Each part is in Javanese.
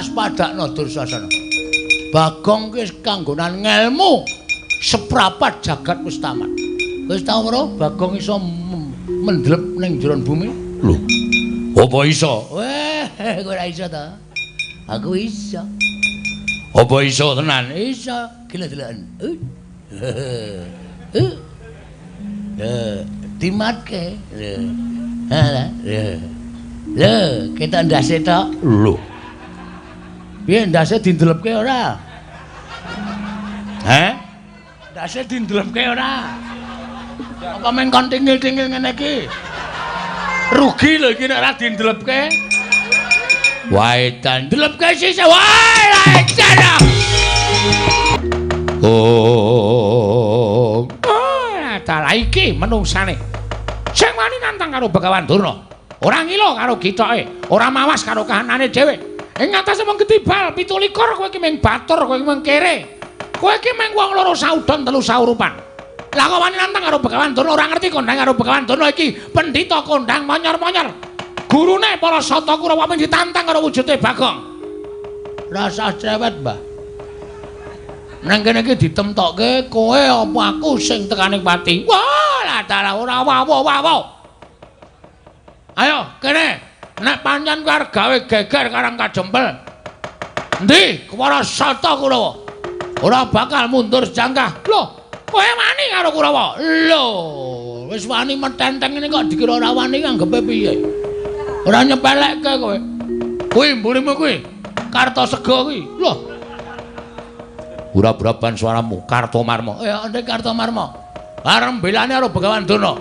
Padakno Dursasana. Bagong ki kanggonan ngelmu seprapat jagat wis tamat. Wis tau ora Bagong iso mendlep ning jero bumi? Lho. Apa iso? Weh, kowe ora iso ta? Aku iso. Apa iso tenan? Iso. Gila deloken. Dimatke. Lho. Lho, ketok ndase tok. Lho. Piye ndase dindelepke ora? Heh? Ndase dindelepke ora? Apa meng kon tingil-tingil ngene iki? Rugi lho iki nek ora dindelepke. Wae tan ndelepke sisih. Wae la edan. Oh. Dalah iki menungsane. Sing wani nantang karo Begawan Durna. Ora ngilo karo gitoke, ora mawas karo kahanane dhewe. Ing atase mung ketibal 27 kowe iki mung batur, kowe iki mung kere. Kowe iki mung wong loro saudon telu saurupan. Lah kok wani nantang karo Begawan Durna, ora ngerti kondang karo Begawan Durna iki pendhita kondang monyor-monyor. Gurune para Sata Kurawa mung ditantang karo wujude Bagong. Rasah cewet, Mbah. Nang kene iki ditemtokke kowe apa aku sing tekaning pati. Wah, lah dalah ora wawo-wawo. Ayo kene. Nek pancen kowe arep gawe geger Karang Kajempel. Endi para Sata Kurawa? Ora bakal mundur sejangkah. Lho, kowe wani karo Kurawa? Lho, wis wani metenteng ngene kok dikira ora wani anggepe piye? Ora nyepelekke kowe. Kuwi mburimu kuwi. Kartasega kuwi. Lho. Ura-uraban suaramu Kartomarma. Ya, ndek Kartomarma. Arep belane karo Begawan Durna.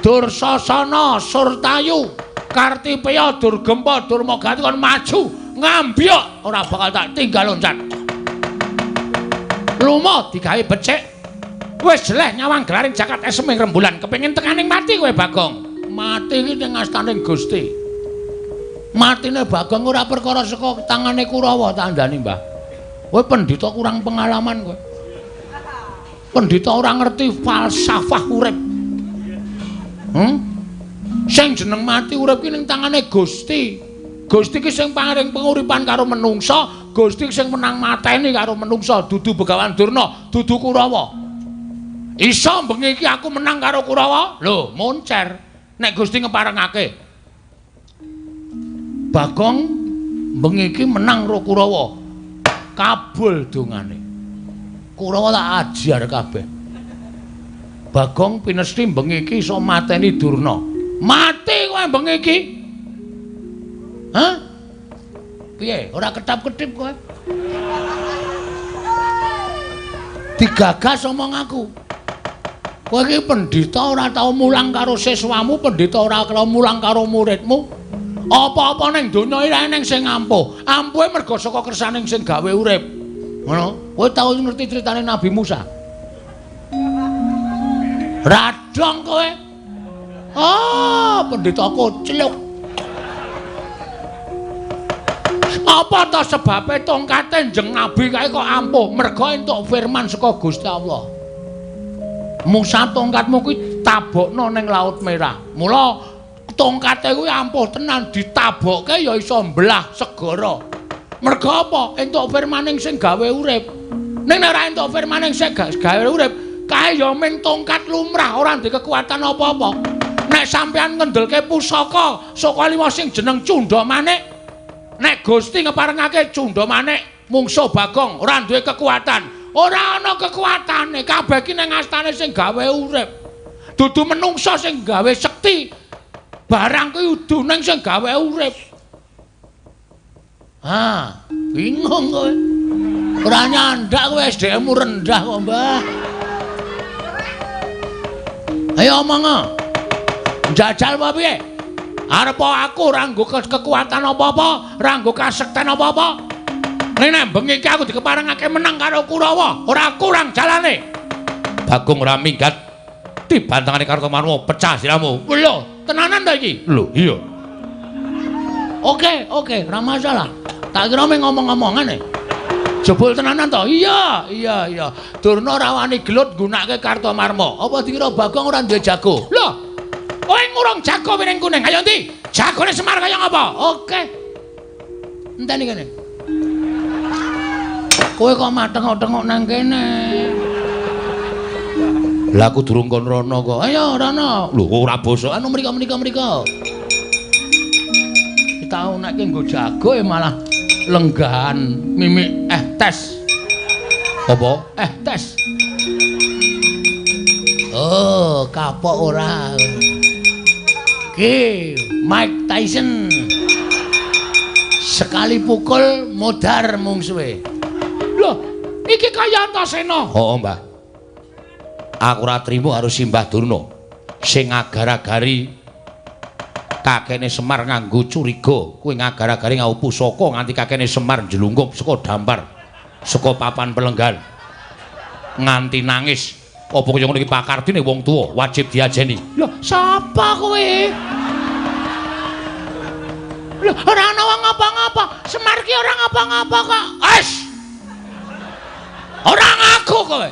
Dursasana Surtayu Kartipeya Durgempa Durmagati kon maju ngambyok ora bakal tak tinggal loncat. Lumo digawe becik. Wis jeleh nyawang gelaring jagat esem ing rembulan kepengin tekaning mati kowe Bagong. Mati iki ning astaning Gusti. Matine Bagong ora perkara saka tangane Kurawa tandani, Mbah. Kowe pendhita kurang pengalaman kowe. Pendhita ora ngerti falsafah urip. Sing jeneng mati urip ki ning tangane Gusti. Gusti ki sing paring penguripan karo menungsa, Gusti sing menang mateni karo menungsa, dudu Begawan Durna, dudu Kurawa. Iso bengi iki aku menang karo Kurawa? Lho, moncer. Nek Gusti ngeparengake. Bagong bengi iki menang karo Kurawa. Kabul dongane. Kurawa tak ajar kabeh. Bagong pinesti bengi iki iso mateni Durna. Mati kowe bengi iki. Hah? Piye? Ora ketap-ketip kowe. Digagas omong aku. Kowe iki pendhita ora tau mulang karo siswamu, pendhita ora tau mulang karo muridmu. Apa-apa ning donya iki ning sing ampuh. Ampuhe mergo saka kersaning sing gawe urip. Ngono. Kowe tau ngerti critane Nabi Musa? Radong kowe. Ah, pendhita kocluk. Apa ta sebabe tongkate Njeng Nabi kae kok ampuh? Mergo entuk firman saka Gusti Allah. Musa tongkatmu kuwi tabokno ning Laut Merah. Mula tongkate kuwi ampuh tenan, ditabokke ya iso mbelah segara. Mergo apa? Entuk firmaning sing gawe urip. Ning nek ora entuk firmaning sing gawe urip, kae ya mung tongkat lumrah, ora ndek kekuatan apa-apa. Nek sampeyan ngendelke pusaka saka lima sing jeneng Cundha Manik, nek Gusti ngeparengake Cundha Manik mungsuh Bagong ora duwe kekuatan. Ora ana kekuatane, kabeh iki ning astane sing gawe urip. Dudu menungsa sing gawe sekti. Barang kuwi udu ning sing gawe urip. Ah, bingung kowe. Ora nyandak kowe, SDM-mu rendah kok, Mbah. Ayo omong. Njajal apa piye? Arep aku ora nggo kekuatan apa-apa, ora nggo kasekten apa-apa. Ning nek bengi iki aku dikeparengake menang karo Kurawa, ora kurang jalane. Bagong ora minggat dibantangane Kartomarma, pecah siramu. Lho, tenanan ta iki? Lho, iya. Oke, oke, ora masalah. Tak kira mung ngomong-ngomongan e. Jebul tenanan to? Iya, iya, iya. Durna ora wani gelut nggunakake Kartomarma. Apa dikira Bagong ora duwe jago? Lho, kowe ngurung jago piring kuning. Ayo ndi? Jagone Semar kaya ngapa? Oke. Enteni kene. Kowe kok matengok-tengok nang kene? Lah aku durung kon rono kok. Ayo rono. Lho ora bosok anu mriko mriko mriko. Tau nek nggo jago malah lenggahan mimik tes. Apa? Tes. Oh, kapok ora. Ki Mike Tyson. Sekali pukul modar mungsuhe. Loh, iki kaya Antasena. Heeh, Mbah. Aku ora trimo karo Simbah Durna sing agar-agari kakene Semar nganggo curiga, kuwi ngagar-agari nganggo pusaka nganti kakene Semar njlungkup saka dampar, saka papan pelenggan. Nganti nangis. Apa kaya ngono iki pakardine wong tuwa wajib diajeni. Lho, sapa kowe? Lho, ora ana wong ngapa-ngapa. Semar ki ora ngapa-ngapa kok. Wes. Ora ngaku kowe.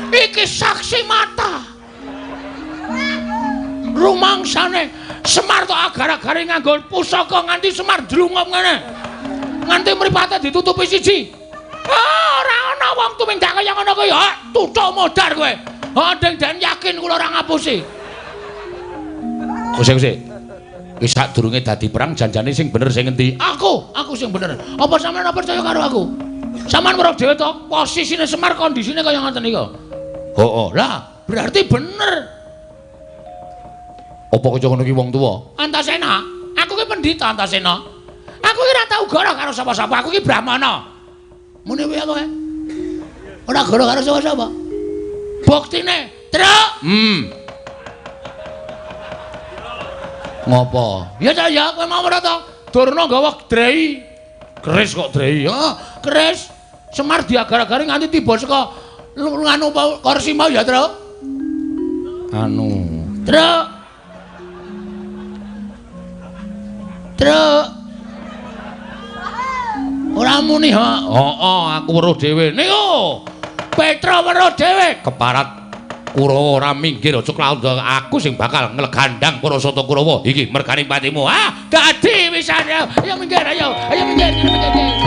Iki saksi mata. Rumangsane Semar tok agar-agare nganggo pusaka nganti Semar ndlungup ngene. Nganti mripate ditutupi siji. Ah, ora ana wong tumindak kaya ngono kuwi. Ha, tutuk modar kowe. Ha, deng den yakin kula ora ngapusi. Kuse-kuse. Wis sadurunge dadi perang janjane sing bener sing ngendi? Aku sing bener. Apa sampeyan ora percaya karo aku? Sampeyan weruh dhewe to, posisine Semar kondisine kaya ngoten niku. Heeh. Lah, berarti bener. Apa kaya ngono ki wong tuwa? Antasena, aku ki pendhita Antasena. Aku ki ora tau goro karo sapa-sapa, aku ki brahmana. Muni piye kowe? Ora goro karo sapa-sapa. Buktine, Truk. Ngopo? Ya ta ya, kowe mau ora to? Durna nggawa drei. Keris kok drei. Heeh, keris. Semar diagar-agari nganti tiba saka nganu kursi mau ya, Truk. Anu, Truk. Truk. Ora muni ha. Heeh, aku weruh dhewe. Niku. Petra weruh dhewe keparat Kurawa ora minggir aja klaut aku sing bakal nglegandang para sata Kurawa iki mergane patimu. Ah, dadi wisan. Ayo minggir, ayo. Ayo minggir, minggir.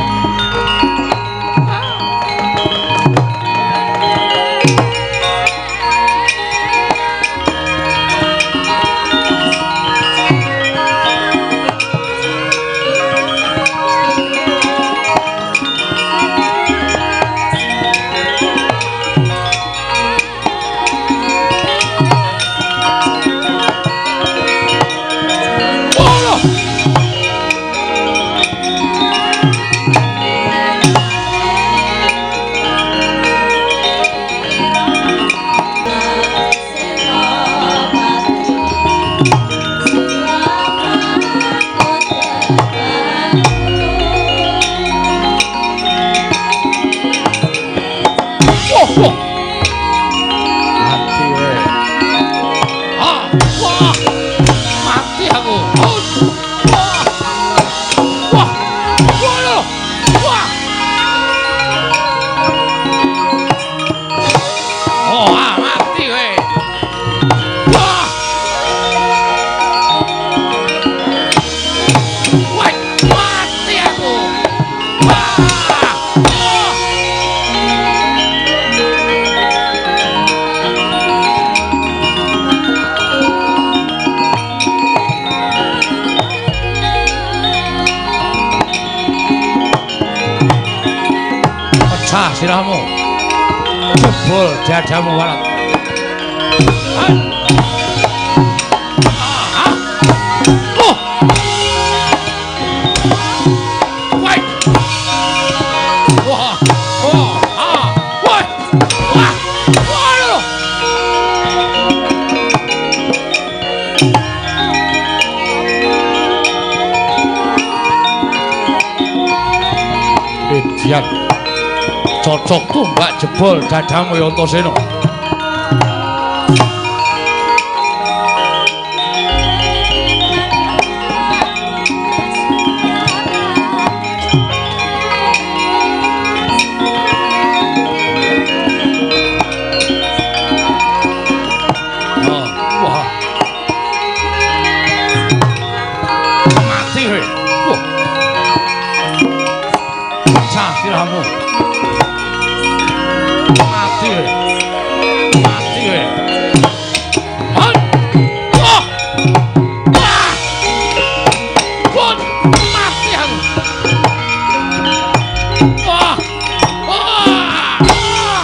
Sirahmu jebol dadamu walat. Oh. Wah. Wah. Oh. Ah. Wah. Wah. Wah. Edian. Cocok tumbak jebol dadamu ya Antasena. Oh, wah. Mati kowe. Wah. Pecah sirahmu. Mati kowe. Mati kowe. Wah. Wah. Pun mati aku. Wah. Wah.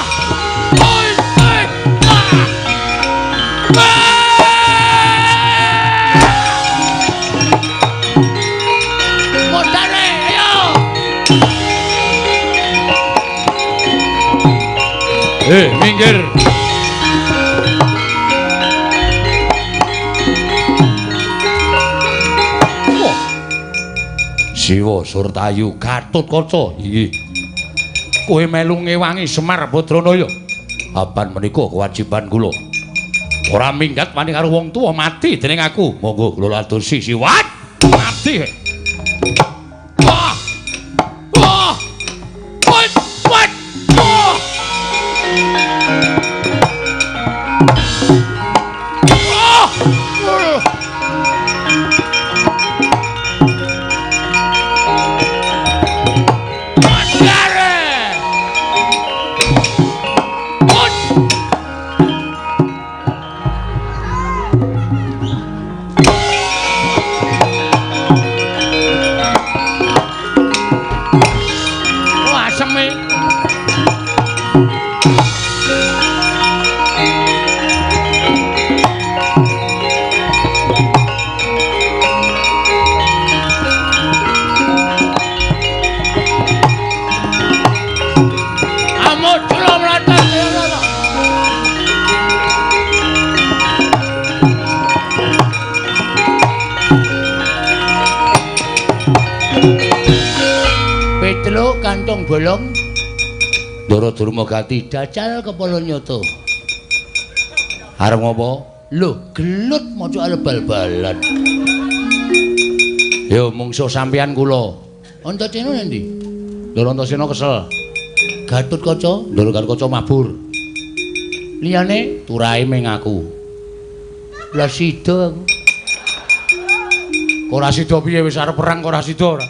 Oi, oi. Wah. Modare, ayo. Minggir. Wah. Siwa Surtayu Gatotkaca. Inggih. Kowe melu ngewangi Semar Badranaya. Apan menika kewajiban kula. Ora minggat wani karo wong tuwa mati dening aku. Monggo kula adosi siwat. Mati. Wah. Wah. Wah. Wah. Wah. Petruk kantong bolong Ndara Durmagati dacal kepala nyata. Arep ngopo? Lho, gelut maca arep bal-balan. Yo mungsuh sampeyan kula. Antasena endi? Ndara Antasena kesel. Gatotkaca, Ndara Gatotkaca mabur. Liyane turahe ming aku. Lah sida aku. Kok ora sida piye wis arep perang kok ora sida ora?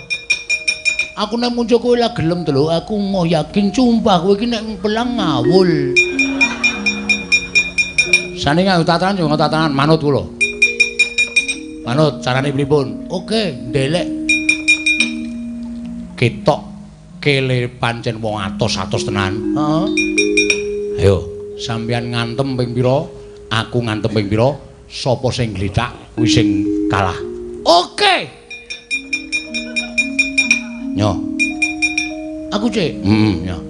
Aku nek muncul kowe lah gelem to lho, aku moh yakin sumpah kowe iki nek pelang ngawul. Sane nganggo tatanan yo nganggo tatanan manut kula. Manut carane pripun? Oke, ndelek. Ketok kele pancen wong atos-atos tenan. Heeh. Ayo, sampeyan ngantem ping pira, aku ngantem ping pira, sapa sing glithak kuwi sing kalah. Oke. Nyo. Aku cek. Heeh, nyo.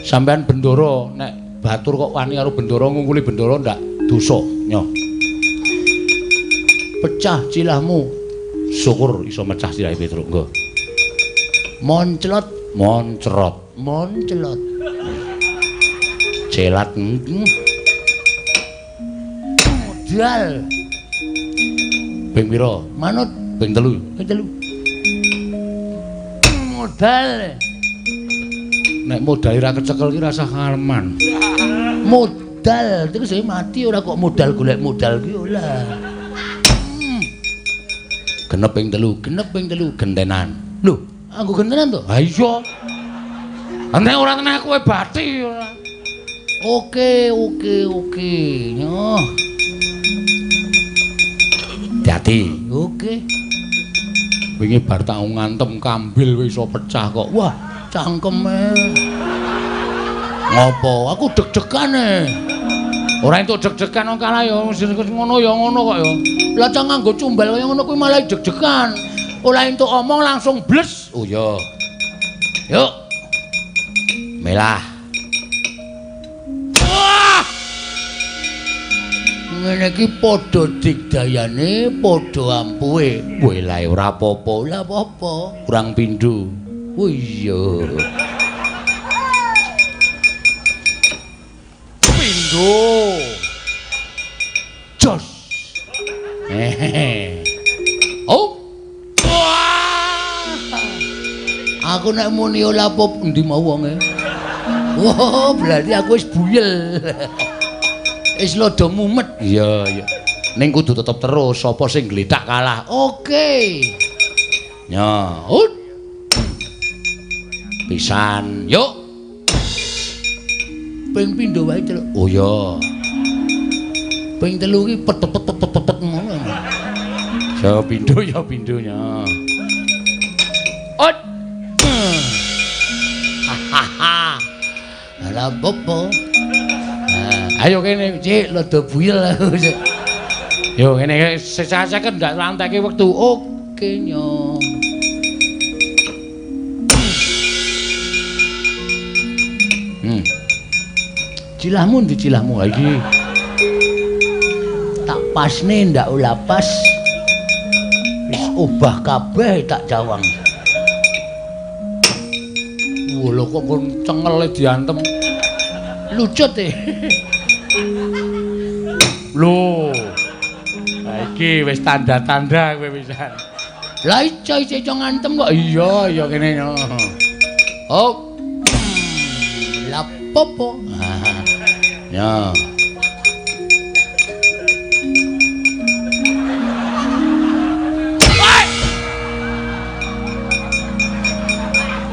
Sampeyan bendara nek batur kok wani karo bendara ngungkuli bendara ndak dosa, nyo. Pecah cilahmu. Syukur iso mecah cilahe Petruk, nggo. Monclot, moncrot, monclot. Celat. Modal. Ping pira? Manut ping 3. Ping 3. Modal. Nek modal ora kecekel ki rasah kaleman. Modal terus mati ora kok modal golek modal ki ora. Genep ping 3, genep ping 3 gentenan. Lho, aku gentenan to? Ha iya. Nek ora tenang kowe bathi ora. Oke, oke, oke. Nyoh. Hati-hati. Oke. Wingi bar tak ngantem kambil wis iso pecah kok. Wah, cangkeme. Ngopo? Aku deg-degan e. Ora entuk deg-degan wong kalah ya ngono ya ngono kok ya. Lah cang nganggo cumbal kaya ngono kuwi malah deg-degan. Ora entuk omong langsung bles. Oh iya. Yuk. Melah. Wah! Ngene iki padha digdayane, padha ampuhe. Kowe lae ora apa-apa, ora apa-apa. Kurang pindho. Oh iya. Pindho. Jos. Hehehe. Oh. Wah. Aku nek muni ora apa endi mau wonge. Wah, berarti aku wis buyel. Wis lodo mumet. Iya, iya. Ning kudu tetep terus sapa sing glethak kalah. Oke. Nya. Pisan. Yuk. Ping pindho wae celuk. Oh iya. Ping telu ki pet pet pet pet pet ngono. Ya pindho ya pindhonya. Ot. Hahaha. Lah opo? Ayo kene, Cik, rada buyel aku. Yo ngene sesaseken ndak lanteke wektu. Oke nyo. Cilahmu ndi cilahmu ha iki? Tak pasne ndak ula pas. Wis obah kabeh tak jawang. Wah lho kok kon cengele diantem. Lucut e. Lho. Ha iki wis tanda-tanda kowe pisan. Lah iso iso ngantem kok. Iya, iya kene yo. Oh. Lah popo. Ya.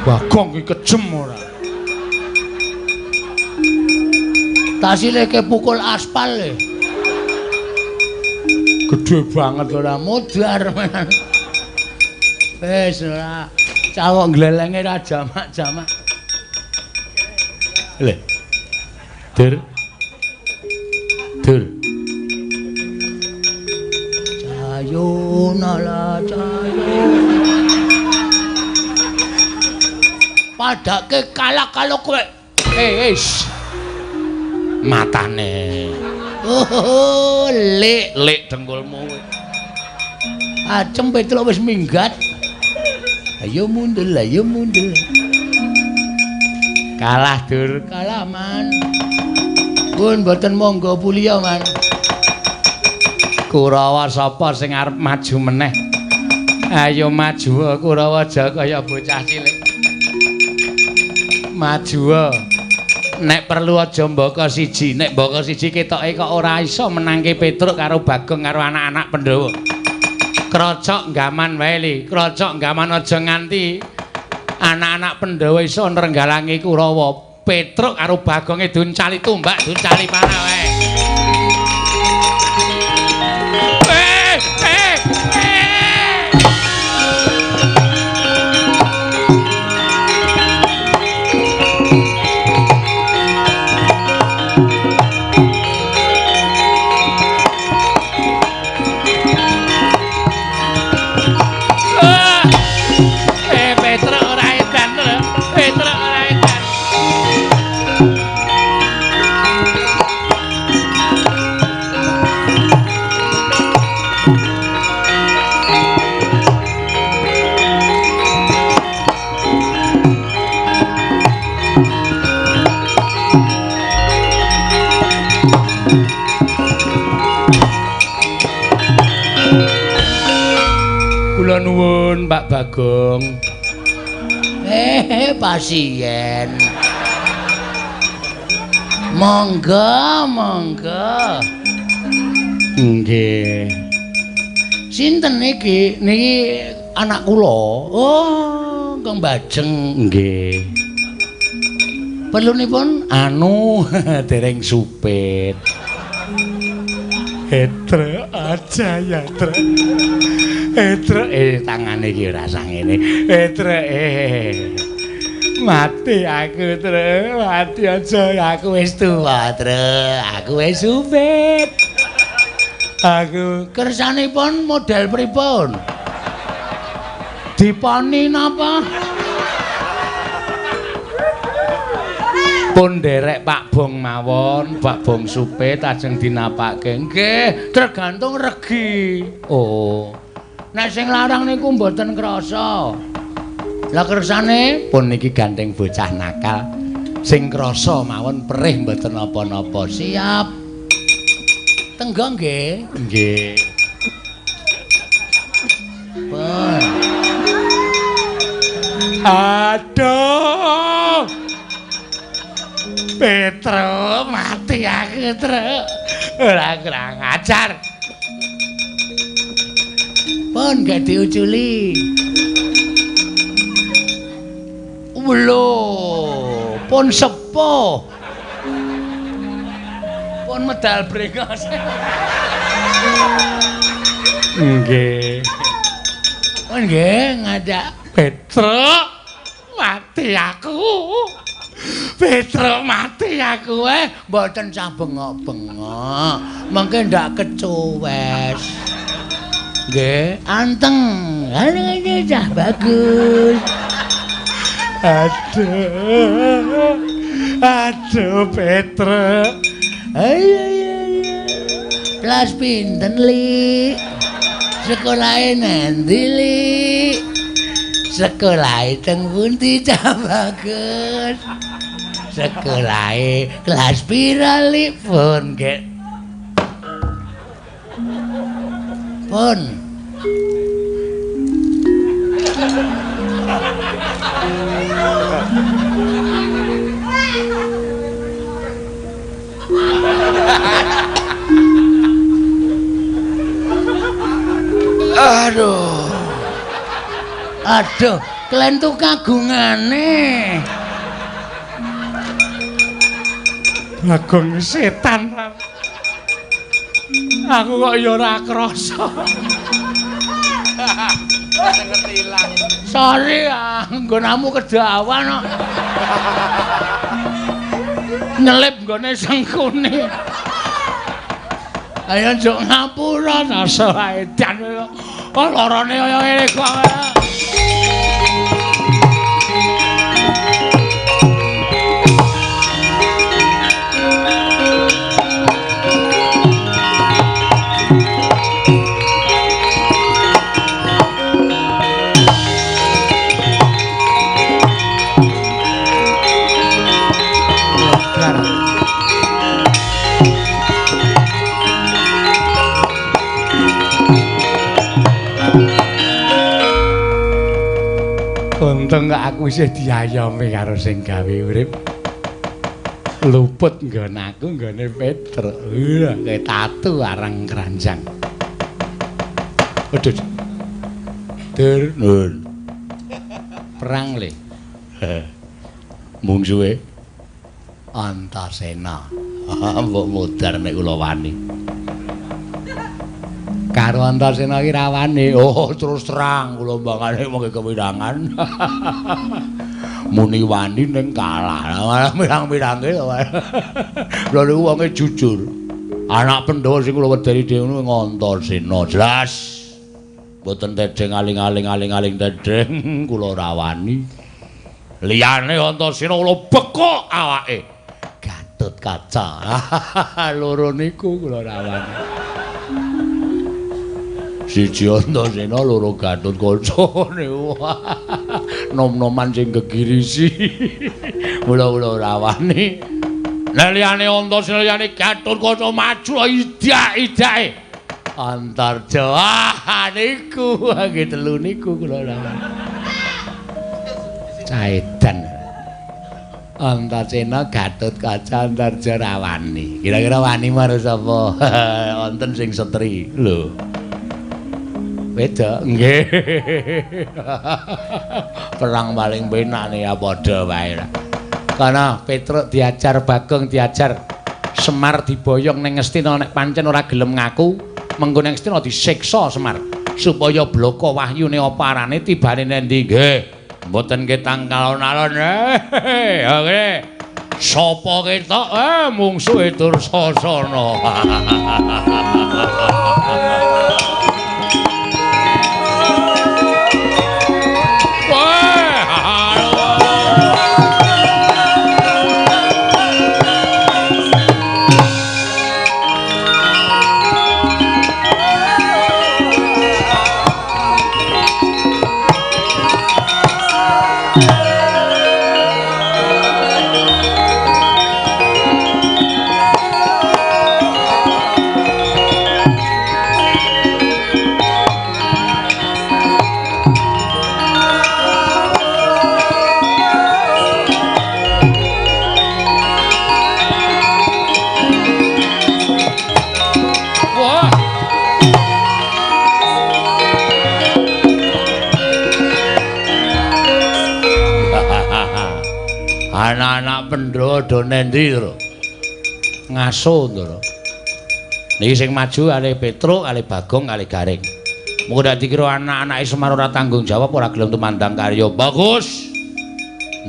Bagong ki kejem ora. Tasileke pukul aspal e. Gedhe banget ora modar. Wis ora cawok glelenge ra jamak-jamak. Lho. Dur. Dur. Cayo nala cayo. Padake kalah kalau kowe. Eh, matane. Oh, lek lek dengkulmu kowe. Acem Petruk wis minggat. Ayo mundur, ayo mundur. Kalah dur, kalah man. Pun mboten monggo puliya man. Kurawa sapa sing arep maju meneh? Ayo maju Kurawa aja kaya bocah cilik. Maju. Nek perlu aja mbaka siji, nek mbaka siji ketoke kok ora iso menangke Petruk karo Bagong karo anak-anak Pandhawa. Krocok nggaman wae li, krocok nggaman aja nganti anak-anak Pandhawa iso nrenggalangi Kurawa. Petruk karo Bagonge duncali tumbak, duncali panah wae. Kula nuwun Pak Bagong. Pasien. Monggo, monggo. Nggih. Sinten niki? Niki anak kula. Oh, Kang Bajeng. Nggih. Perlunipun anu dereng supit. Etre aja ya, Tre. Etre tangane iki ora sangene. Etre mati aku, Tre. Mati aja aku wis tuwa, Tre. Aku wis supit. Aku kersanipun model pripun? Diponi napa? Pun nderek Pak Bong mawon, Pak Bong supit ajeng dinapake. Nggih, tergantung regi. Oh. Nek sing larang niku mboten krasa. Lah kersane pun niki gandeng bocah nakal. Sing krasa mawon perih mboten napa-napa. Siap. Tenggo nggih. Nggih. Pun. Aduh. Petro mati aku, Tru. Ora kurang ajar. Pun gak diuculi. Lho, Pun sepuh. Pun medal brengos. Nggih. Oh nggih, ngajak Petruk mati aku. Petruk mati aku mboten sah bengok-bengok. Mengke ndak kecuwes. Nggih, anteng. Ngene cah bagus. Aduh. Aduh Petruk. Ayo ayo. Kelas pinten, Li? Sekolahe nanti, Li? Sekolahe teng pundi cah bagus? Sekolahe kelas pira, Li? Pun nggih. Pun. Aduh. Aduh, klentu kagungane. Bagong setan. Aku kok ya ora krasa. Ngerti ilang. Sorry, nggonamu kedawan kok. Nyelip nggone sengkune. Ayo njuk ngapura rasa edan. Oh lorone kaya ngene kok. Untung kok aku isih diayomi karo sing gawe urip. Luput nggon aku nggone Petruk. Wah, kayak tatu arang keranjang. Aduh. Dur, nun. Perang le. Mungsuhe Antasena. Mbok modar nek kula wani. Karo Antasena iki ra wani. Oh, terus terang kula mbangane mongke kewirangan. Muni wani ning kalah. Mirang-mirange. Lha niku wonge jujur. Anak Pandhawa sing kula wedeni dhewe Antasena. Jelas. Mboten tedheng aling-aling aling-aling tedheng kula ora wani. Liyane Antasena kula bekok awake. Gatut Kaca. Loro niku kula ora wani. Siji Antasena, loro Gatut Kaca niku. Nom-noman sing gegirisi. Mula kula ora wani. Nek liyane Antasena liyane Gatut Kaca maju idak-idake. Antarja. Ah niku nggih telu niku kula ora wani. Caedan. Antasena, Gatut Kaca, Antarja ra wani. Kira-kira wani marang sapa? Wonten sing setri. Lho. Wedok nggih. Perang paling penak ya padha wae. Kana Petruk diajar, Bagong diajar, Semar diboyong ning Ngastina nek pancen ora gelem ngaku, mengko ning Ngastina disiksa Semar supaya bloko wahyune apa arane tibane nendi nggih. Mboten ketang alon-alon. Oke. Sapa ketok mungsuhe Dursasana. Anak-anak Pandhawa do nendi, Ndara? Ngaso, Ndara. Niki sing maju kalih Petruk, kalih Bagong, kalih Gareng. Mengko dak dikira anak-anake Semar ora tanggung jawab, ora gelem tumandang karya. Bagus.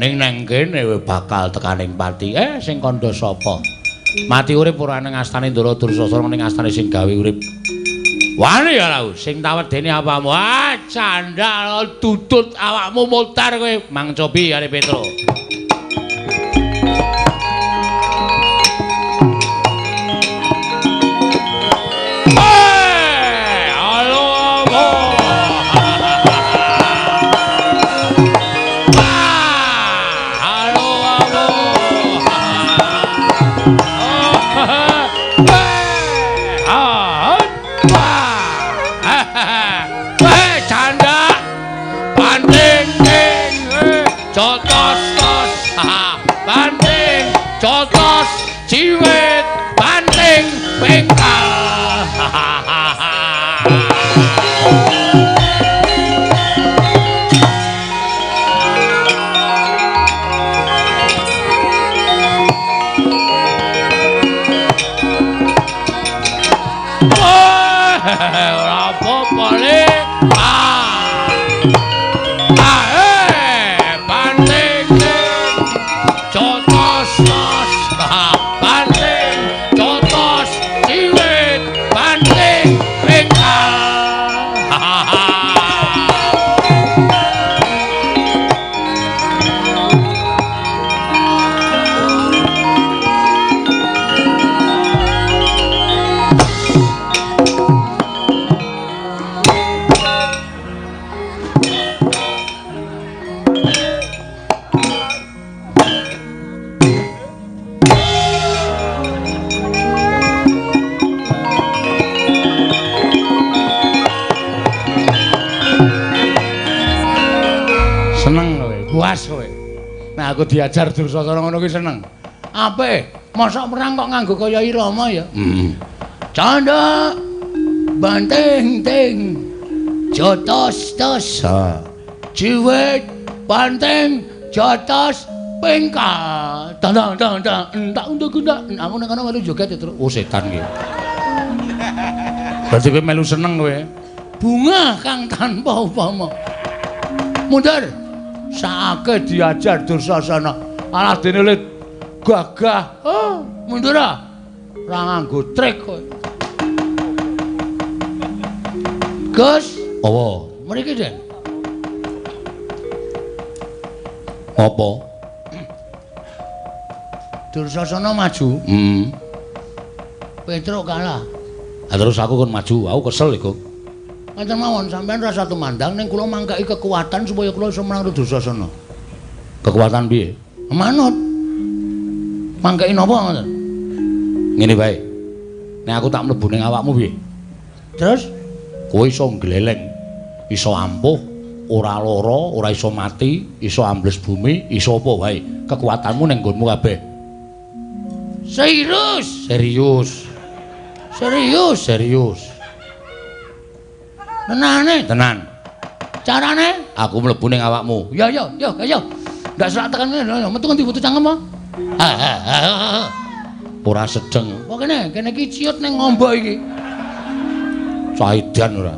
Ning nang kene bakal tekaning pati. Sing kandha sapa? Mati urip ora ning astane Ndara Dursasana, ning astane sing gawe urip. Wani ya lau, sing tawedene apamu? Ah, candhal tutut awakmu mutar kowe. Mang Cobi karo Petro. Ciwit banting pengkal. Ora apa-apa le. Banting jotos tos. Banting jotos ciwit banting pengkal. Seneng kowe, puas kowe. Nah aku diajar Dursasana ngono kuwi seneng. Apik, mosok perang kok nganggo kaya irama ya. Heeh. Candha banting ting jotos tos. Ciwit banting jotos pengkal. Tandang tang tang entak untuk gunda. Aku nang kono melu joget terus. Oh setan ki. Berarti kowe melu seneng kowe. Bunga kang tanpa upama. Mundur. Saake diajar Dursasana. Alah dene le gagah. Oh, mundur ah. Ora nganggo trik kowe. Gus, apa? Mriki, Den. Apa? Dursasana maju. Heeh. Petruk kalah. Ha terus aku kon maju, aku kesel iku. Ngaten mawon sampean rasa tumandang ning kula mangkaki kekuatan supaya kula iso menang Dursasana. Kekuatan piye? Manut. Mangkaki napa ngoten? Ngene wae. Nek aku tak mlebu ning awakmu piye? Terus kowe iso ngleleng, iso ampuh, ora lara, ora iso mati, iso ambles bumi, iso apa wae. Kekuatanmu ning nggonmu kabeh. Serius? Serius. Serius, serius. Tenane, tenan. Carane aku mlebu ning awakmu. Ya ya ya ya. Ndak selak tekan ngene, metu ngendi butuh cangkem apa? Ora sedeng. Kok kene, kene iki ciut ning ngombo iki. Caidan ora.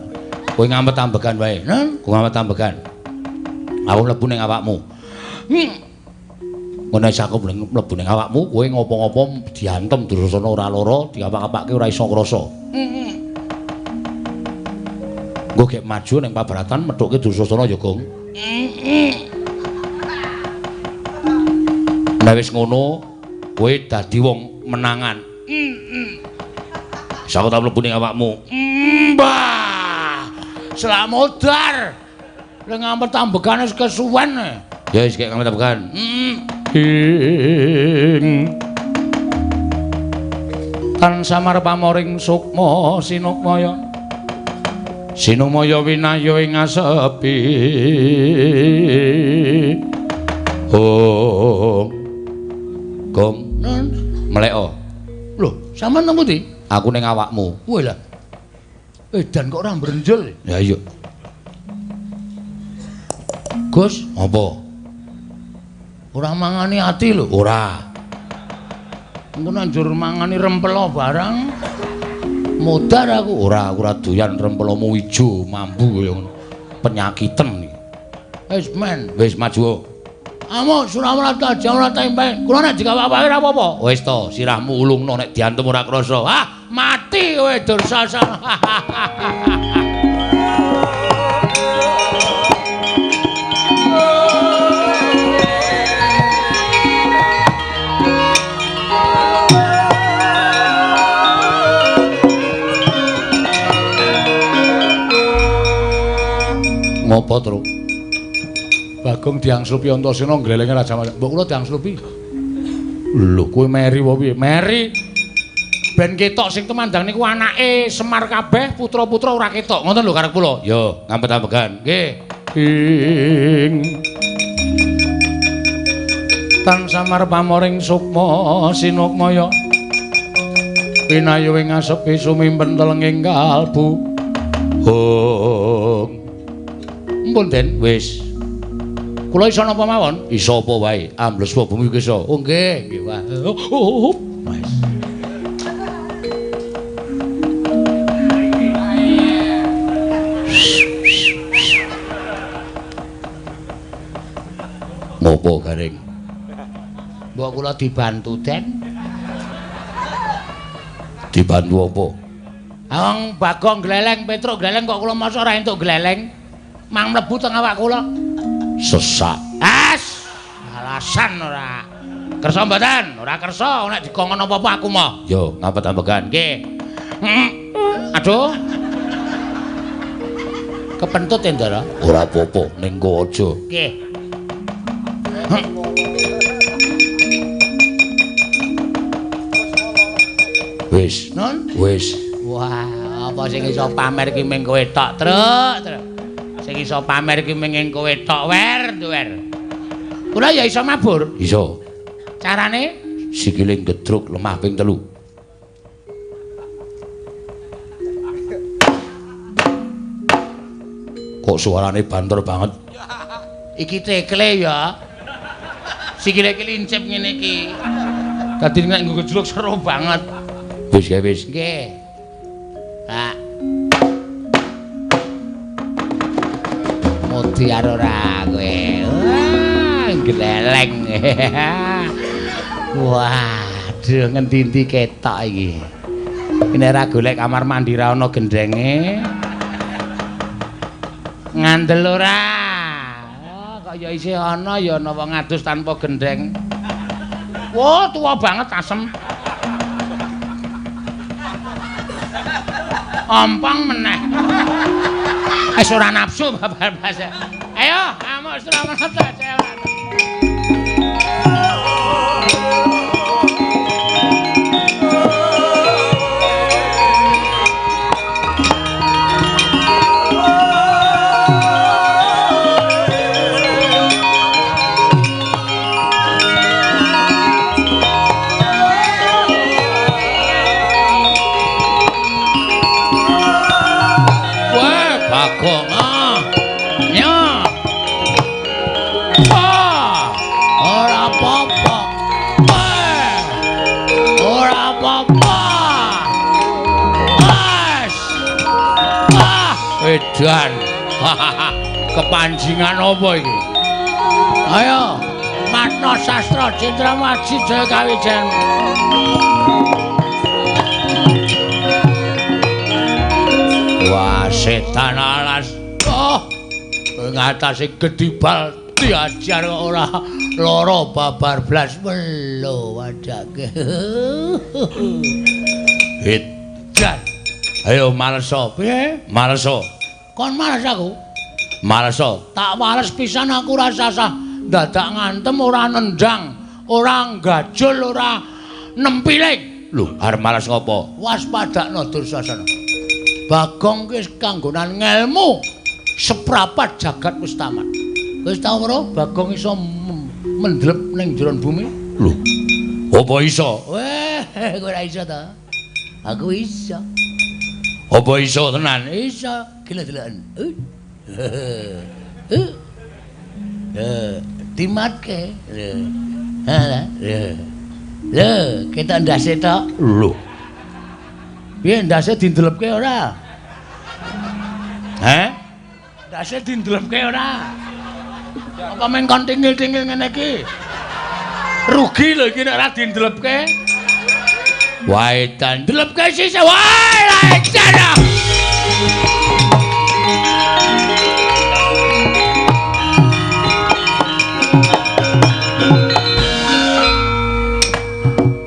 Kowe ngamet ambegan wae. Kowe ngamet ambegan. Aku mlebu ning awakmu. Ngono wis aku mlebu ning awakmu, kowe ngopo-ngopo diantem Dursasana ora lara, diapak-apake ora iso ngrasa. Engko gek maju ning pabaratan methuke Dursasana ya, Gong. Nek wis ngono, kowe dadi wong menangan. Wis aku tak mlebu ning awakmu. Mbah. Slamodar. Lek ngampet ambegane wis kesuwen. Ya wis gek ngampet ambegan. Ing tan samar pamoring sukma sinukmaya. Sinumaya winaya ing asepi. Oh. Gong, mleko. Lho, sampean nang pundi? Aku ning awakmu. Kowe lah. Edan kok ora mbrenjel. Ya iya. Gus, apa? Ora mangani ati lho. Ora. Engko nek njur mangani rempelo barang modar aku. Ora, aku ora doyan rempelomu ijo mambu kaya ngono. Penyakiten iki. Wis men, wis maju. Amuk Suramarta ora tempe. Kula nek digawak-awake ora apa-apa. Wis to, sirahmu ulungno nek diantem ora krasa. Ah, mati kowe Dursasana. Ngopo, Truk? Bagong diangslupi Antasena nglelenge Raja Mas. Mbok kula diangslupi. Lho, kowe meri apa piye? Meri. Ben ketok sing tumandang niku anake Semar kabeh, putra-putra ora ketok. Ngoten lho karep kula. Yo, ngampet-ambegan. Nggih. Ing tan samar pamoring sukma sinukmaya. Pinayu ing asepi sumimpen telenging kalbu. Hong. Ampun, Den, wis. Kula iso napa mawon? Iso apa wae? Ambles apa bumi iso. Oh nggih, nggih wae. Wis. Ngopo garing? Mbok kula dibantu, Den. Dibantu apa? Wong Bagong gleleng, Petruk gleleng kok kula mosok ora entuk gleleng. Mang mlebu teng awak kula. Sesak. As, alasan ora. Kersa mboten? Ora kersa, nek dikongkon apa-apa aku moh. Yo, ngampet-ambegan. Nggih. Aduh. Kepentut ya, Ndara? Ora apa-apa, ning kowe aja. Nggih. Wis, Nun? Wis. Wah, apa sing iso pamer ki ming kowe tok, Truk, Truk. Sing iso pamer ki ming kowe tok, wer, wer. Kula ya iso mabur. Iso. Carane sikile gedruk lemah ping 3. Kok suarane banter banget? Iki tekle ya. Sikile iki lincip ngene iki. Dadi nek nggo gejruk seru banget. Wis ya wis. Nggih. Pak. Modiar ora kowe. Wah, gleleng. Waduh, ngendi-endi ketok iki. Nek ora golek kamar mandi ra ana gendenge. Ngandel ora? Oh, kok ya isih ana ya ana wong adus tanpa gendeng. Wah, tuwa banget asem. Ompong meneh. Wis ora nafsu babar blas. Ayo, amuk Suramarta jalan. Bagong ah. Ya. Ah. Ora apa-apa. Ora apa-apa. Wes. Ah, edan. Kepanjingan apa iki? Ayo, Matna Sastra Jenderal Maji Jaya Kawijen. Wah, setan alas. Oh, ing atase gedibal diajar kok ora lara babar blas melo wadake. Edan. Ayo maleso. Piye? Maleso. Kon males aku? Maleso. Tak males pisan aku ora sasah dadak ngantem ora nendang, ora gajul, ora nempiling. Lho, arep males ngopo? Waspadakno Dursasana. Bagong wis kanggonan ngelmu seprapat jagat wis tamat. Wis tau ora Bagong iso mendlep ning jero bumi? Lho, apa iso? Weh, kowe ora iso ta? Aku iso. Apa iso tenan? Iso. Gila deloken. Dimatke. Lho. Ha, lho. Lho, ketok ndase tok. Lho. Piye ndase dindelepke ora? Heh? Ndase dindelepke ora? Apa men kon tingil-tingil ngene iki? Rugi lho iki nek ora dindelepke. Wae dan ndelepke sisih. Wae edan.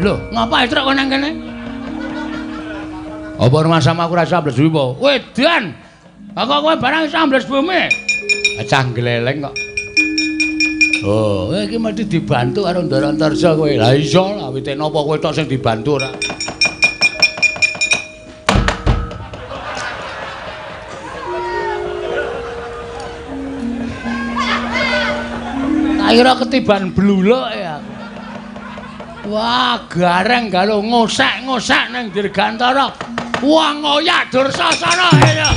Lho, ngapa etrok kok nang kene? Apa rumah sama aku rasa ambles bumi apa? Wedan. Kok kowe barang iso ambles bumi? Cah gleleng kok. Oh, kowe iki mesti dibantu karo Ndara Antarja kowe. Lah iya lah, wite napa kowe tok sing dibantu ora? Tak kira ketiban bluluk ya aku. Wah, gareng galo ngosek-ngosek nang Dirgantara. Wah, ngoyak Dursasana ya.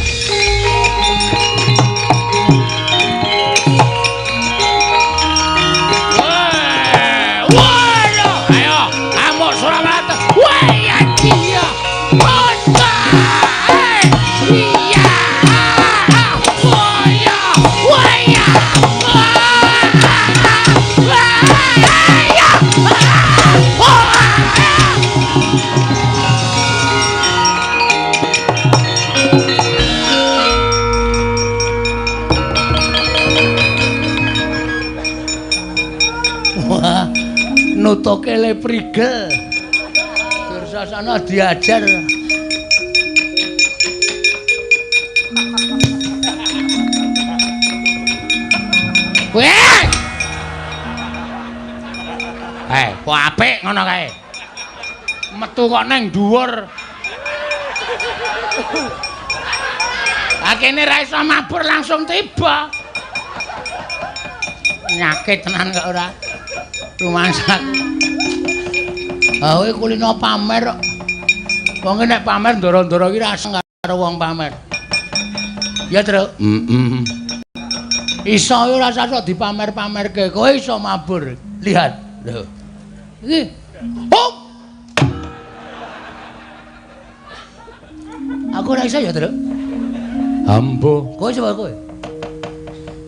Wah, ayo, amuk Suramarta. Wah, ya dia. Iya. Wah, ya. Wah, ya. Wah, nutuke le prigel. Dursasana diajar. Weh! Kok apik ngono kae. Metu kok nang dhuwur. Akene ra iso mabur langsung tiba. Nyakit tenan kok ora. Rumangsa. Ah kowe kulino pamer kok. Wong nek pamer ndoro-ndoro iki ra seneng karo wong pamer. Ya, Truk. Heeh. Iso ora usah sok dipamer-pamerke. Kowe iso mabur. Lihat. Lho. Iki. Hop. Aku ora iso ya, Truk. Ambo. Kowe coba kowe.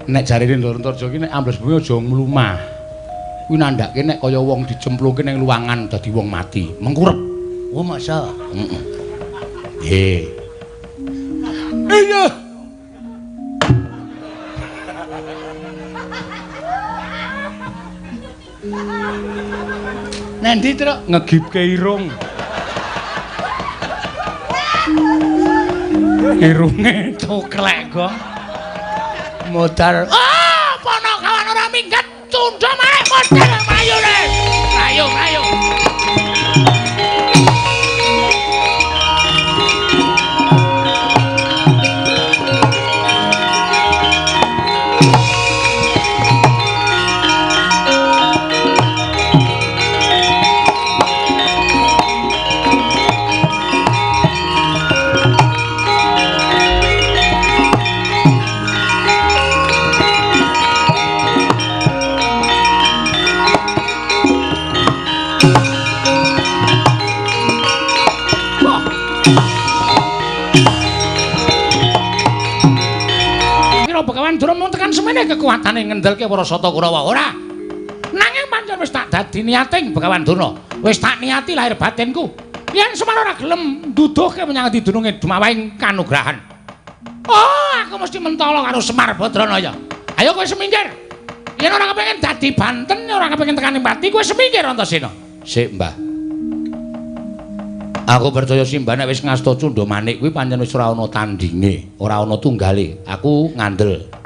Nek jarene Ndara Antarja iki nek ambles bumi aja mlumah. Kuwi nandhake nek kaya wong dicemplungke ning luwangan dadi wong mati, mengkurep. Oh, masa? Heeh. Nggih. Iya. Nendi, Truk? Ngegipke irung. Irunge coklek kok. Modar. Ah, Panakawan ora minggat, tundha maneh modar mayune. Ayo, ayo. Semene kekuatane ngendelke para Sata Kurawa ora. Nanging pancen wis tak dadi niating Begawan Durna. Wis tak niati lahir batinku. Yen Semar ora gelem nduduhke menyang dununge dumawahing kanugrahan. Oh, aku mesti mentala karo Semar Badranaya. Ayo kowe semingkir. Yen ora kepengin dadi banten, ora kepengin tekani pati, kowe semingkir Antasena. Sik, Mbah. Aku percaya Simbah nek wis ngasta Cundha Manik kuwi pancen wis ora ana tandinge, ora ana tunggale. Aku ngandel.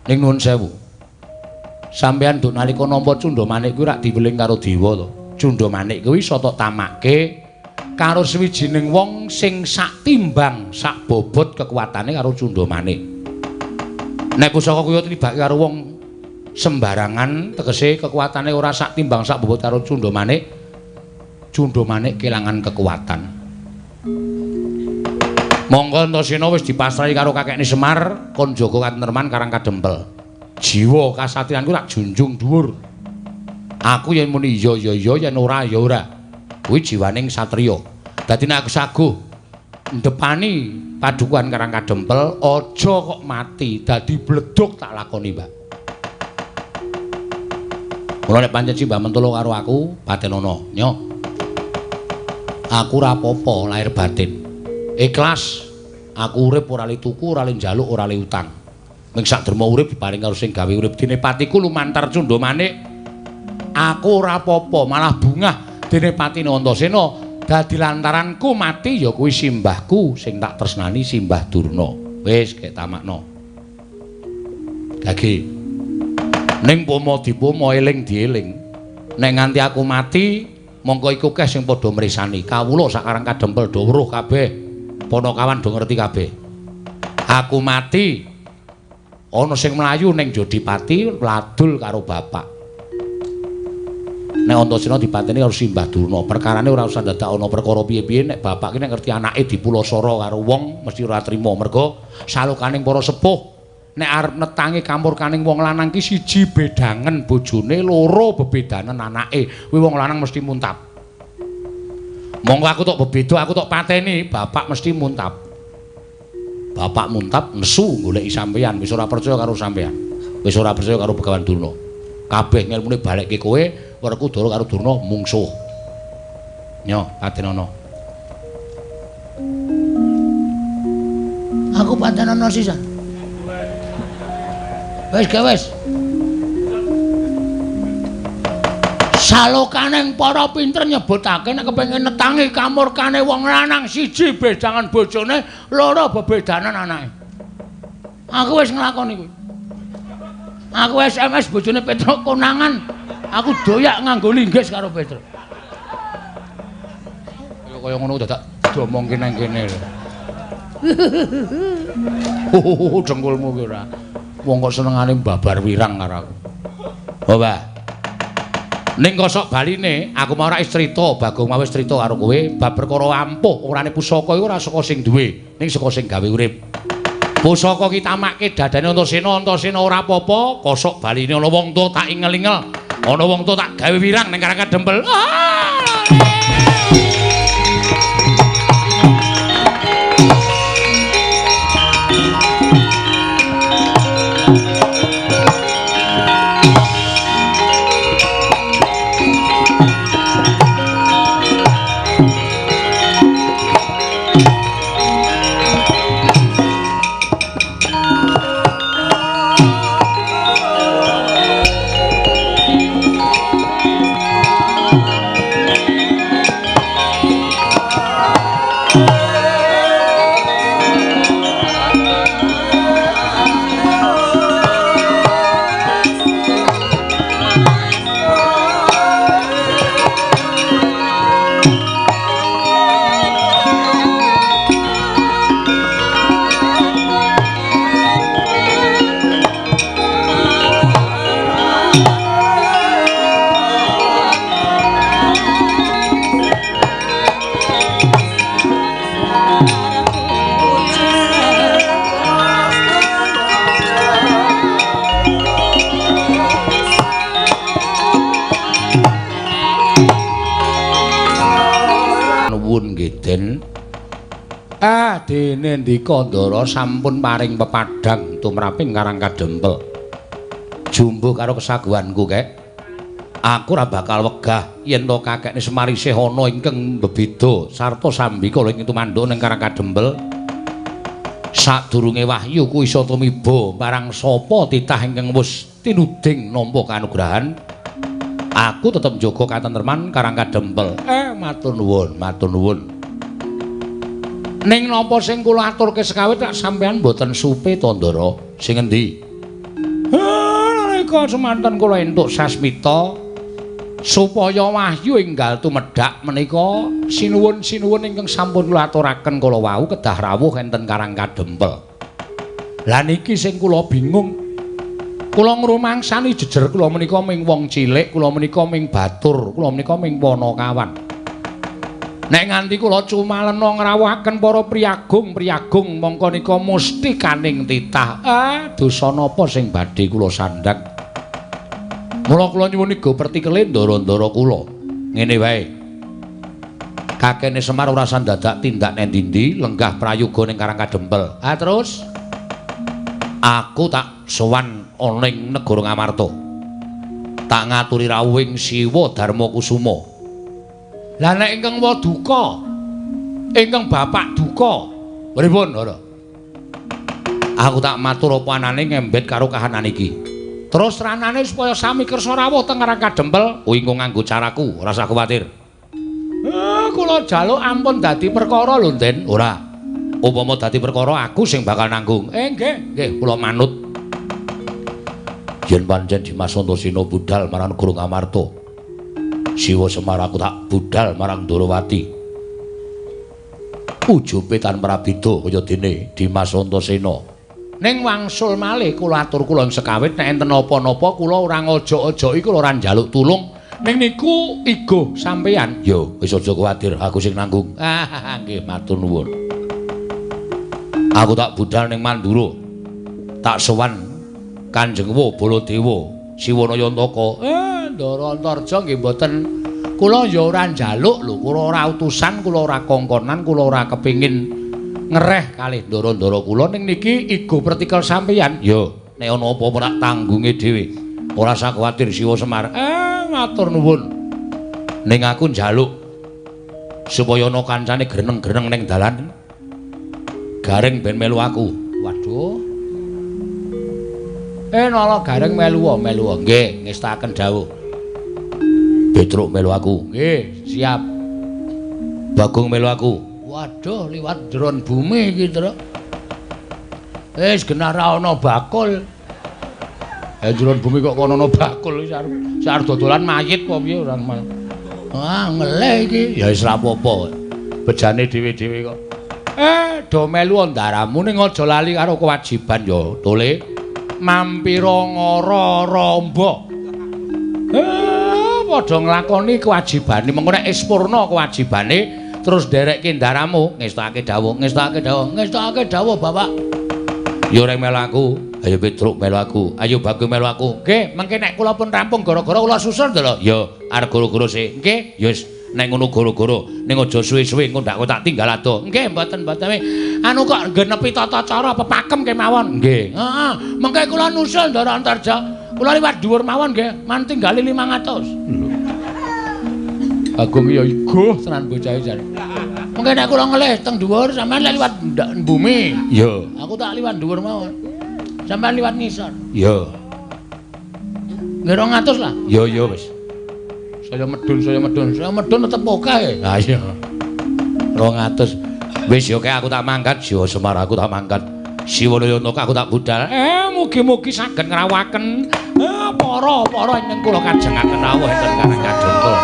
Ning nuwun sewu. Sampeyan nduk nalika nampa Cundha Manik kuwi rak diweling karo dewa to. Cundha Manik kuwi iso tok tamake karo sawijining wong sing sak timbang, sak bobot kekuatane karo Cundha Manik. Nek pusaka kuwi tibake karo wong sembarangan, tegese kekuatane ora sak timbang sak bobot karo Cundha Manik, Cundha Manik kelangan kekuatan. Monggo Antasena wis dipasrahi karo kakekne Semar kon jaga katentreman Karang Kadempel. Jiwa kasatriyanku tak junjung dhuwur. Aku yen muni iya ya iya, yen ora ya ora. Kuwi jiwaning satriya. Dadi nek aku saguh ndepani padukuhan Karang Kadempel, aja kok mati, dadi bledug tak lakoni, Mbak. Mula nek pancen Simbah mentolo karo aku, patenono, nyo. Aku ora apa-apa lahir batin. Ikhlas. Aku urip ora li tuku, ora li njaluk, ora li utang. Ming sak derma urip diparing karo sing gawe urip. Dene patiku lumantar cundha manik. Aku ora apa-apa, malah bungah dene patine Antasena. Dadi lantaranku mati ya kuwi simbahku sing tak tresnani, Simbah Durna. Wis gek tamakno. Gage. Ning pomo dipomo, eling dieling. Nek nganti aku mati, mongko iku keh sing padha mresani. Kawula sak Karang Kadempel do weruh kabeh. Panakawan do ngerti kabeh. Aku mati ana sing mlayu ning Jodipati ladul karo bapak. Nek Antasena dipateni karo Simbah Durna, perkarane ora usah dadak ana perkara piye-piye. Nek bapak ki nek ngerti anake dipulasara karo wong mesti ora trima, mergo salukaning para sepuh nek arep netangi kamurkaning wong lanang ki siji bedangen bojone, loro bebedanen anake, kuwi wong lanang mesti muntap. Monggo aku tok bebeda, aku tok pateni, bapak mesti muntap. Bapak muntap nesu goleki sampeyan, wis ora percaya karo sampeyan. Wis ora percaya karo Begawan Durna. Kabeh ngelmune balekke kowe, Werkudara karo Durna mungsuh. Nyo, patenono. Aku patenono sisan. Wis ge wis. Salokaning para pinter nyebutake nek kepengin netangi kamurkane wong lanang siji bedangan bojone, loro bebedanan anake. Aku wis nglakoni kuwi. Aku SMS bojone Petruk konangan. Aku doyak nganggo linggis karo Petruk. Kaya kaya ngono dadak diomongke nang kene lho. Dengkulmu ki ora. Wong kok senengane babar wirang karo aku. Oh, Mbah. Ning kosok baline aku mau ora wis crita, Bagong mau wis crita karo kowe bab perkara ampuh orane pusaka iku ora saka sing duwe, ning saka sing gawe urip. Pusaka ki tamake dadane Antasena, Antasena ora apa-apa, kosok baline ana wong tuwa tak ingel-ingel, ana wong tuwa tak gawe wirang ning Karang Kadempel. Ah, dene ndika Ndara sampun paring pepadhang tumraping Karang Kadempel. Jumbuh karo kesaguhanku kek. Aku ora bakal wegah yen to kakekne Semar isih ana ingkang bebeda sarta sambikala ing tumanduk ning Karang Kadempel. Sadurunge wahyu ku iso tumiba marang sapa titah ingkang wis tinuding nampa kanugrahan, aku tetep njaga katentreman Karang Kadempel. Matur nuwun, matur nuwun. Ning napa sing kula aturke sekawit tak sampean mboten supe to, Ndara? Sing endi? Nalika semanten kula entuk sasmita supaya wahyu enggal tumedhak menika sinuwun-sinuwun ingkang sampun kula aturaken kala wau kedah rawuh enten Karang Kadempel. Lah niki sing kula bingung. Kula ngrumangsani jejer kula menika ming wong cilik, kula menika ming batur, kula menika ming panakawan. Nek nganti kula cumalena ngrawuhaken para priyagung-priyagung mongko nika mustikaning titah. Ah, dosa napa sing badhe kula sandhang? Mula kula nyuwun iga pertikele ndara-ndara kula. Ngene wae. Kakene Semar ora sandadak tindak nang ndi-ndi, lenggah prayoga ning Karang Kadempel. Ah, terus aku tak sowan ana ing negara Ngamarta. Tak ngaturi rawuhing Siwa Darma Kusuma. Lah nek ingkang waduka, ingkang bapak duka, pripun ora? Aku tak matur apa anane ngembet karo kahanan iki. Terus ranane supaya sami kersa rawuh teng Karang Kadempel, kuwi engko nganggo caraku, ora usah kuwatir. Kula jaluk ampun dadi perkara lho, Den. Ora. Upama dadi perkara aku sing bakal nanggung. Nggih, nggih, kula manut. Yen pancen Dimas Antasena budal marang negara Ngamarta, Siwa Semar aku tak budal marang Ndorowati. Ujube tan prabida kaya dene Dimas Antasena. Ning wangsul malih kula atur kula sekawit nek enten napa-napa kula ora ngojok-ojoki, kula ora njaluk tulung. Ning niku igo sampeyan. Yo, wis aja kuwatir, aku sing nanggung. Ah, nggih, matur nuwun. Aku tak budal ning Mandura. Tak sowan Kanjeng Wa Baladewa Siwana Yantaka. Ndara Antarja nggih mboten, kula ya ora njaluk lho, kula ora utusan, kula ora kongkonan, kula ora kepengin ngereh kalih ndara-ndara kula. Ning niki igo pertikel sampeyan. Yo, nek ana apa-apa tak tanggunge dhewe. Ora usah kuwatir Siwa Semar. Matur nuwun. Ning aku njaluk supaya ana kancane greneng-greneng ning dalan. Gareng ben melu aku. Waduh. Nala Gareng melu melu. Nggih, ngestaken dawuh. Petruk melu aku. Nggih, siap. Bagong melu aku. Waduh, liwat dron bumi iki, Truk. Wis genah ra ana bakul. Jron bumi kok kono ana bakul iki arep dodolan mayit apa piye ora. Ah, ngelih iki. Ya wis ra apa-apa. Bejane dhewe-dhewe kok. Do melu ndaramu ning aja lali karo kewajiban ya, Tole. Mampira ngara ramba. Padha nglakoni kewajibane, mengko nek wis purna kewajibane terus nderekke ndaramu, ngestake dawuh, ngestake dawuh, ngestake dawuh Bapak. Ya ora melu aku, ayo Petruk melu aku, ayo Bagong melu aku. Nggih, mengke nek kula pun rampung gara-gara kula susul lho. Ya, arep gara-gara sik. Nggih, ya wis nek ngono gara-gara, ning aja suwe-suwe engko ndak tak tinggal ado. Nggih, mboten-mboten. Anu kok genepi tata cara pepakem kemawon. Nggih. Heeh, mengke kula nusul Ndara Antarja. Kula liwat dhuwur mawon nggih, man tinggali 500. Agung ya iguh tenan bocah jan. Mengke nek kula ngelih teng dhuwur sampean liwat bumi. Iya. Aku tak liwat dhuwur mawon. Sampean liwat ngisor. Iya. Nggih 200 lah. Iya iya wis. Saya medun, saya medun, saya medun tetep akeh. Ha iya. 200. Wis yo aku tak mangkat, Siwa Semar aku tak mangkat. Siwana Yantaka aku tak budal. Mugi-mugi saged ngrawuhaken para-para ingkang kula kajengaken rawuh enten Karang Kadempel.